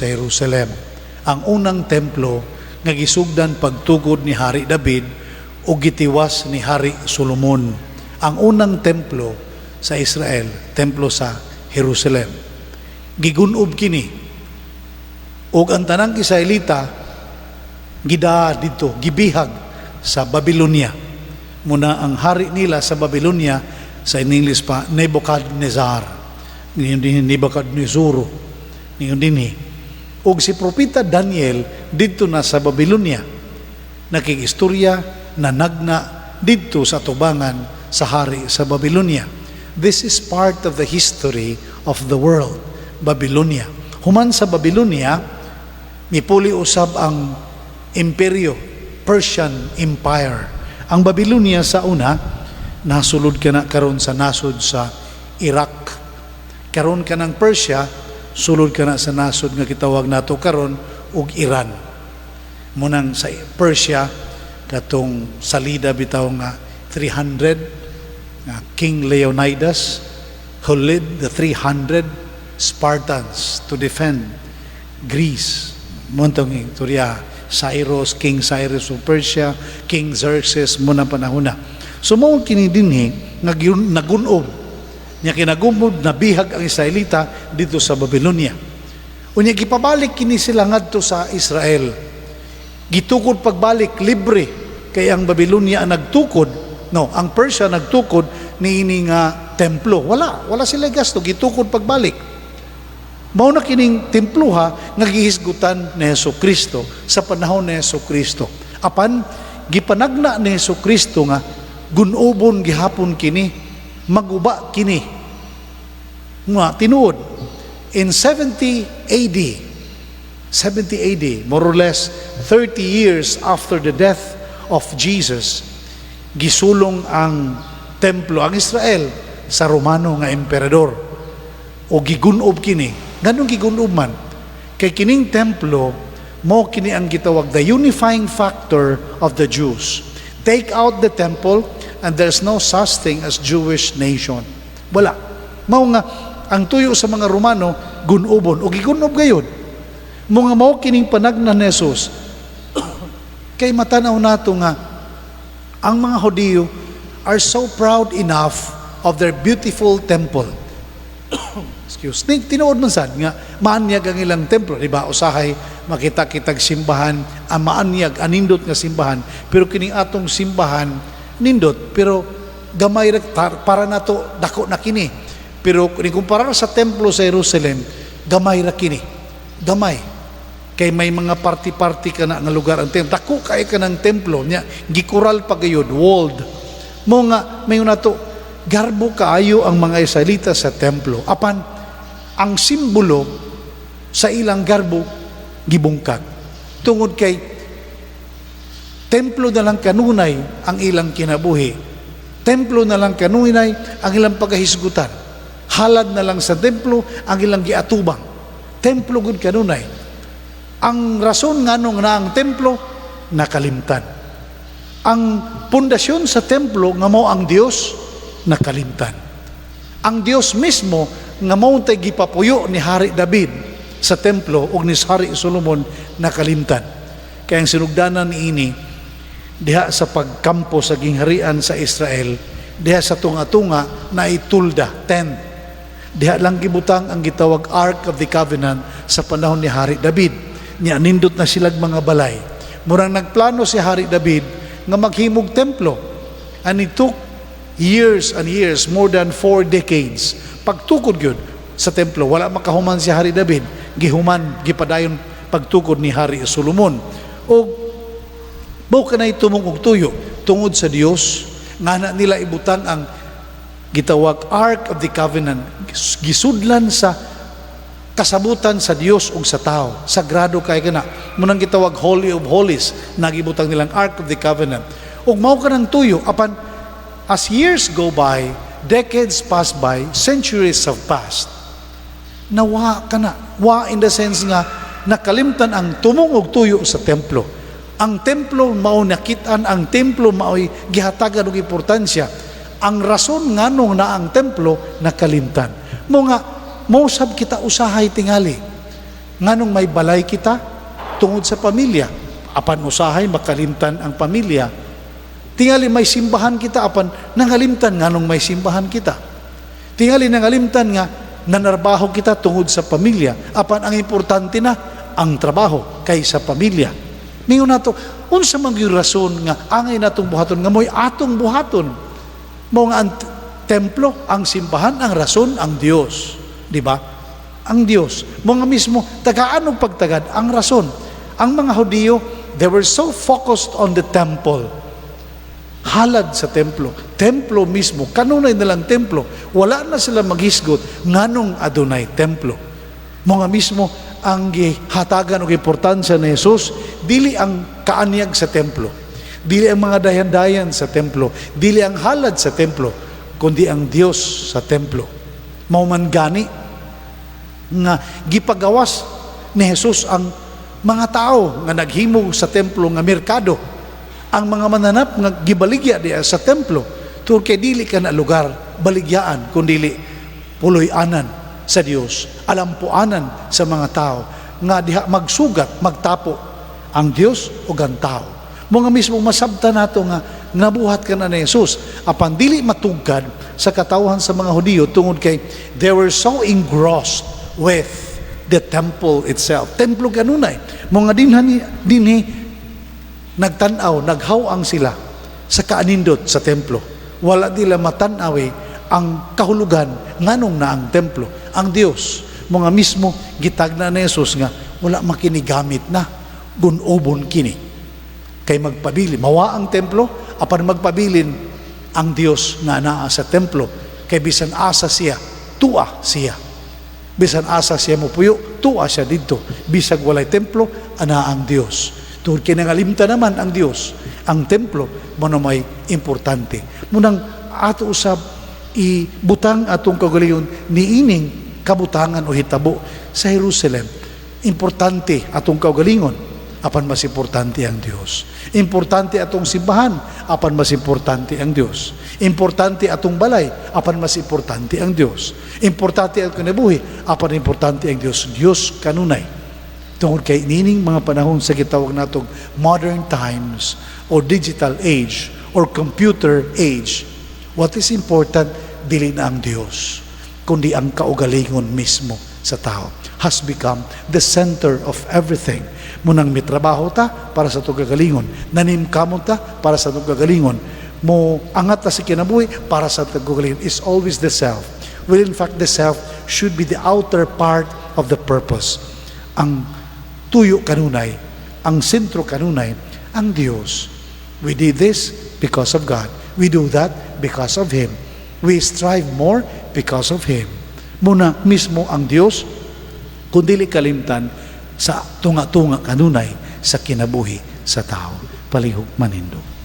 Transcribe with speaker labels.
Speaker 1: sa Jerusalem. Ang unang templo nga gisugdan pagtugod ni Hari David o gitiwas ni Hari Solomon. Ang unang templo sa Israel, templo sa Jerusalem. Gigunob kini. Ug ang tanang Israelita gidaa didto, gibihag sa Babylonia. Muna ang hari nila sa Babylonia, sa in English pa, Nebuchadnezzar. Ngayon din Nebuchadnezzar. Ngayon din eh. Ug si Propeta Daniel didto na sa Babylonia. Nakikistorya na nagna didto sa tubangan sa hari sa Babylonia. This is part of the history of the world, Babylonia. Human sa Babylonia, mipuli usab ang imperyo, Persian Empire. Ang Babylonia sa una, nasulod ka na karon sa nasod sa Iraq. Karon ka ng Persia, sulod ka na sa nasod nga gitawag nato karon og Iran. Munang sa Persia, katong salida bitaw nga 300 nga King Leonidas, who led the 300 Spartans to defend Greece. Montong istorya, Cyrus, King Cyrus of Persia, King Xerxes, muna panahon na. So mao kini dinhi nga nagunob nya, kinagunob, nabihag ang Israelita dito sa Babylonia. Unya gipabalik kini sila ngadto sa Israel. Gitukod pagbalik libre kay ang Babylonia ang nagtukod, no, ang Persia nagtukod niini nga templo. Wala, wala sila gasto, gitukod pagbalik. Mao na kining templuha nga gihisgutan ni Hesus Kristo sa panahon ni Hesus Kristo. Apan gipanagna ni Hesus Kristo nga gunobon gihapon kini, maguba kini. Nga tinuod, in 70 AD, 70 AD, more or less 30 years after the death of Jesus, gisulong ang templo, ang Israel, sa Romano nga emperador. O gigunob kini. Nganong gigunob man? Kay kining templo, mo kini ang gitawag the unifying factor of the Jews. Take out the temple and there's no such thing as Jewish nation. Wala. Mao nga ang tuyo sa mga Romano, gunobon o gigunob gayud. Mo nga mao kining panagna ni Jesus kay matanaw nato nga ang mga Hudiyo are so proud enough of their beautiful temple. Excuse me, tinuod man sad nga maanyag ang ilang templo, di ba? Usahay makita kitag simbahan, ang maanyag, anindot nga simbahan, pero kining atong simbahan nindot, pero gamay ra para nato dako na kini. Pero kung ikumpara sa templo sa Jerusalem, gamay ra kini. Gamay. Kay may mga party-party ka na nga lugar ang templo. Dako kay ka ng templo nya, gikural pa gayud, walled. Mo nga mayon nato garbo kaayo ang mga Israelita sa templo. Apan ang simbolo sa ilang garbo gibungkag. Tungod kay templo na lang kanunay ang ilang kinabuhi. Templo na lang kanunay ang ilang pagkahisgutan. Halad na lang sa templo ang ilang giatubang. Templo gud kanunay. Ang rason nganong na ang templo, nakalimtan. Ang pundasyon sa templo nga mao ang Dios, nakalimtan. Ang Dios mismo nga mao tay gipapuyo ni Hari David sa templo ug ni Hari Solomon, nakalimtan. Kaya ang sinugdanan niini diha sa pagkampo sa gingharian sa Israel, diha sa tunga-tunga na itulda, tent. Diha lang gibutang ang gitawag Ark of the Covenant sa panahon ni Hari David. Nya nindot na silag mga balay. Murang nagplano si Hari David nga maghimog templo. And it took years and years, more than 4 decades. Pagtukod gyud sa templo, wala makahuman si Hari David, gihuman, gipadayon pagtukod ni Hari Solomon. O mao kanay tumong og tuyo tungod sa Dios nga na nila ibutang ang gitawag Ark of the Covenant, gisudlan sa kasabutan sa Dios ug sa tao. Sagrado kay kana. Munang gitawag Holy of Holies, nagibutang nilang Ark of the Covenant. Ug mao kanang tuyo, apan as years go by, decades pass by, centuries have passed. Nawa kana. Wa in the sense nga nakalimtan ang tumong og tuyo sa templo. Ang templo mao nakit-an, ang templo mao'y gihatagan og importansya. Ang rason nganong na ang templo, nakalimtan. Mo nga mosab kita usahay tingali. Nganong may balay kita? Tungod sa pamilya. Apan usahay makalimtan ang pamilya. Tingali may simbahan kita, apan nangalimtan nganong may simbahan kita. Tingali nangalimtan nga nanarbaho kita tungod sa pamilya. Apan ang importante na ang trabaho kaysa pamilya. Ningon nato, unsa man gyud rason nga angay natong buhaton nga mo'y atong buhaton? Mao nga ang templo, ang simbahan, ang rason ang Dios, di ba? Ang Dios. Mao nga mismo tagaan og pagtagad ang rason. Ang mga Hudiyo, they were so focused on the temple. Halad sa templo. Templo mismo, kanunay nilang templo. Wala na sila maghisgot nganong adunay templo. Mao nga mismo ang gihatagan og importansya ni Jesus, dili ang kaanyag sa templo, dili ang mga dayan-dayan sa templo, dili ang halad sa templo, kundi ang Dios sa templo. Mao man gani nga gipagawas ni Jesus ang mga tao nga naghimo sa templo nga merkado, ang mga mananap nga gibaligya diya sa templo, tungod kay dili ka na lugar baligyaan kundili puloy-anan sa Dios, alampuanan sa mga tao nga diha magsugat, magtapo ang Dios ug ang tao. Mao nga mismo masabta nato nga nabuhat ka na ni Jesus, apan dili matugkad sa katawhan sa mga Hudiyo tungod kay they were so engrossed with the temple itself. Templo kanunay. Mao nga dinhi dinhi nagtan-aw, naghaw-ang sila sa kaanindot sa templo. Wala nila matan-aw ang kahulugan nganong na ang templo, ang Dios. Mao nga mismo gitagna ni Jesus nga wala makinigamit na gun-obon kini. Kay magpabili, mawa ang templo, apan magpabilin ang Dios nga naa sa templo. Kay bisan asa siya, tua siya. Bisan asa siya mopuyo, tua siya didto. Bisag walay templo, ana ang Dios. Tungod kay nangalimtan naman ang Dios, ang templo mao na may importante. Munang ato usab ibutang atong kaugalingon niining kabutangan o hitabo sa Jerusalem. Importante atong kaugalingon, apan mas importante ang Dios. Importante atong simbahan, apan mas importante ang Dios. Importante atong balay, apan mas importante ang Dios. Importante ang kinabuhi, apan importante ang Dios. Dios kanunay. Tungod kay nining mga panahon sa gitawag natong modern times or digital age or computer age, what is important dili na ang Dios, kundi ang kaugalingon mismo sa tao has become the center of everything. Munang mitrabaho ta para sa atong kagalingon, nanimkamot ta para sa atong kagalingon, mo angat ta sa kinabuhi para sa atong kagalingon. Is always the self. Well, in fact, the self should be the outer part of the purpose. Ang tuyo kanunay, ang sentro kanunay, ang Dios. We did this because of God. We do that because of Him. We strive more because of Him. Muna mismo ang Dios, kung dili kalimtan sa tunga-tunga kanunay sa kinabuhi sa tao. Palihog manindog.